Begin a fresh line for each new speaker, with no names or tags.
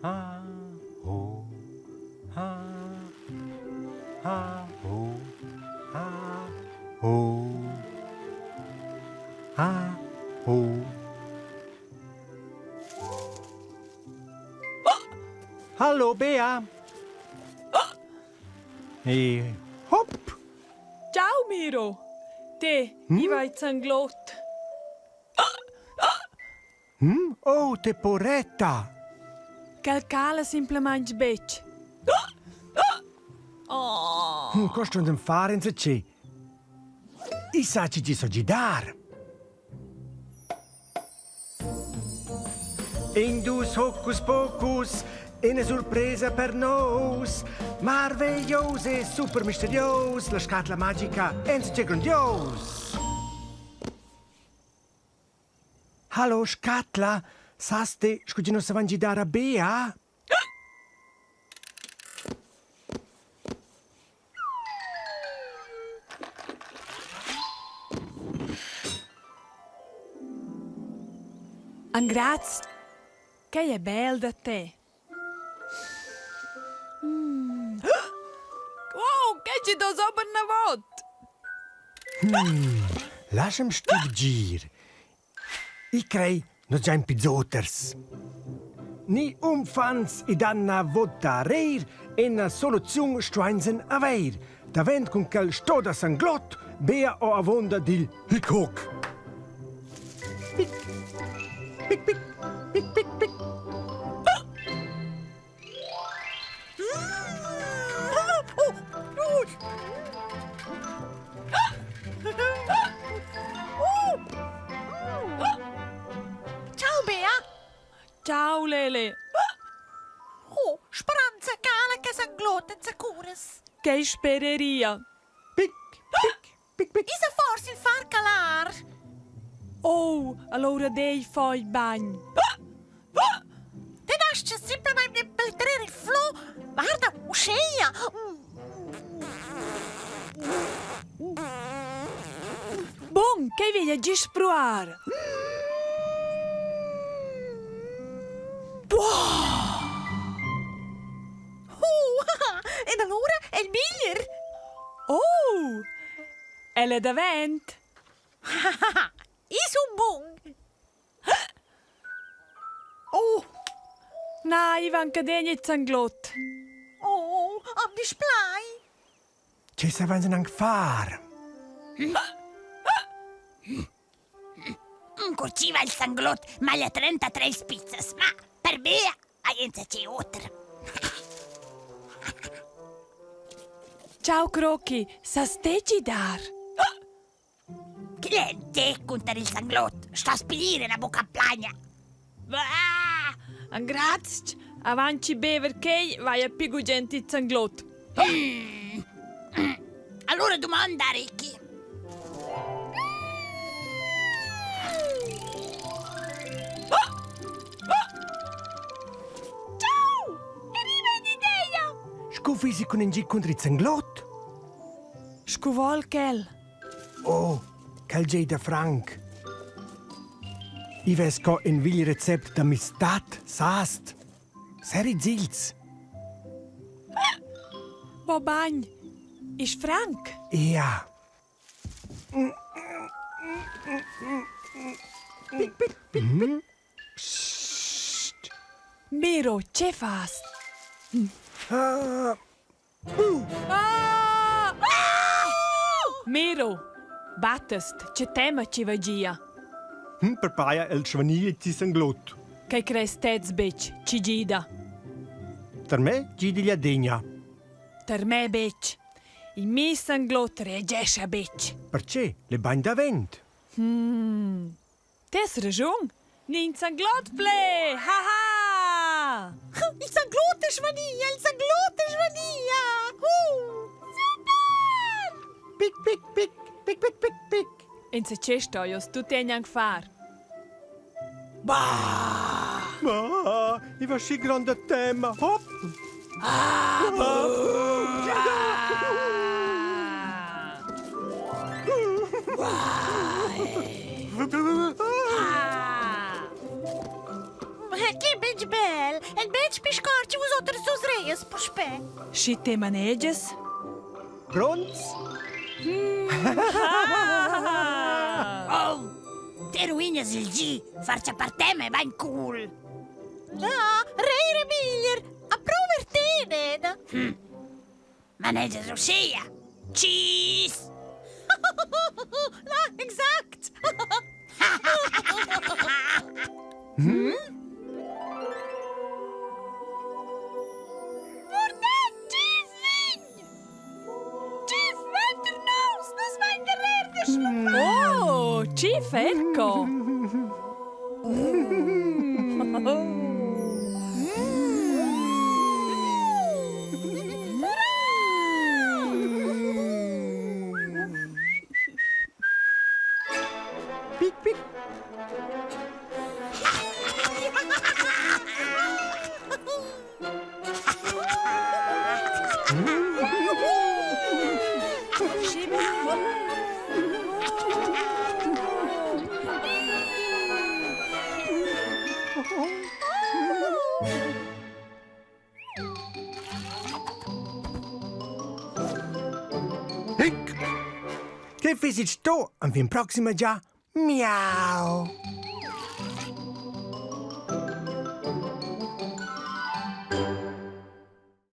Ha, ho, ha, ha, ho, ha, ho, ha, ho. Hallo Bea. E hop!
Ciao Miro. Te, hm? i vai zanglot.
Hm? Oh, te poretta!
Quel cala simplamaing betg. Oh.
Hm, co ston far insatge? I sa chi ti so gidar. Indus hocus pocus, ina surpresa per nous. Marveglios e super misterios, la scatla magica enzatge grondios. Hallo scatla, sas te scu tgi nus savan gidar a Bea?
Engraz, quei è bel da te. Mm. Wow, che ci do sober navot!
Hmm, lascia'm stübgir. I crei nus giain pizs oters. Ni unfants ed Anna vota reir ena soluziun stuainsen aveir. Davent cun quel sto da sanglot, bea o avonda dil hic-hoc. Pic, pic, pic, pic, pic, pic.
Ciao Bea!
Ciao Lele!
Oh, speranza cala che sanglotten zacuras.
Che spereria!
Pic, pic, pic, pic.
Isa forse il far calar?
Oh, allora dei fai bagn.
Te nasce semplicemente per tenere il flow. Guarda, usceglia.
Bun, che veglia gi spruar.
Oh, ed allora è il miglior.
Oh, ella è davent.
I sun bun.
Oh, na, Ivan Cadegn è zanglot.
Oh, am displai.
Che savein anc far?
Cuciva il sanglot maglia 33 pizzas, ma per me hai enzatgei oter.
Ciao Croki, sas te gidar?
Cliente cunter il sanglot, sto spilir ina bucca plagna.
Ah, Grazch, avant ci bever quei vai a pi gugent il sanglot.
Mm. Allora domanda, Ricky.
Ciao! Arriva un'idea!
Sco fisi cun in gi contro il sanglot?
Sco vol quel?
Oh, quel giei da Frank. I vess co in vigl recept da mistad, sast. Seri zils.
Va bagn. Ist Frank?
Ja. Pic, pic, pic, pic. Psst.
Miro, che fast?
Ah,
Ah! Miro, battest, che tema ci va gia?
Hm, per paia el svanir ti sanglot.
Che creis tez betg, ci gida?
Per me gidi la degna.
Per me betg. Il mi sanglot reagescha betg.
Perché? Le bagn davent.
Hmm. Tes raschun? Nin sanglot ple! Ha ha!
Il sanglot è svania, il sanglot è svania! Uh! Super!
Pic, pic, pic, pic, pic, pic, pic.
Insatge sto io tuttegna anc far. Bah!
Ah, i va schi grande tema. Hop!
Ah! Ah!
Che betg bel! El betg pisco. ruinas puspè.
Schi te manegias?
Pronts?
Oh, te ruinas il gi, farcia par tema è bain cool.
Ah, reire miglier, a prover te, Nena.
Manegias uschia? Cheese!
Na, exact.
Oh, chi ferco!
Pic, pic. Hic! Che fiss il sto enfin proxima già? Miau!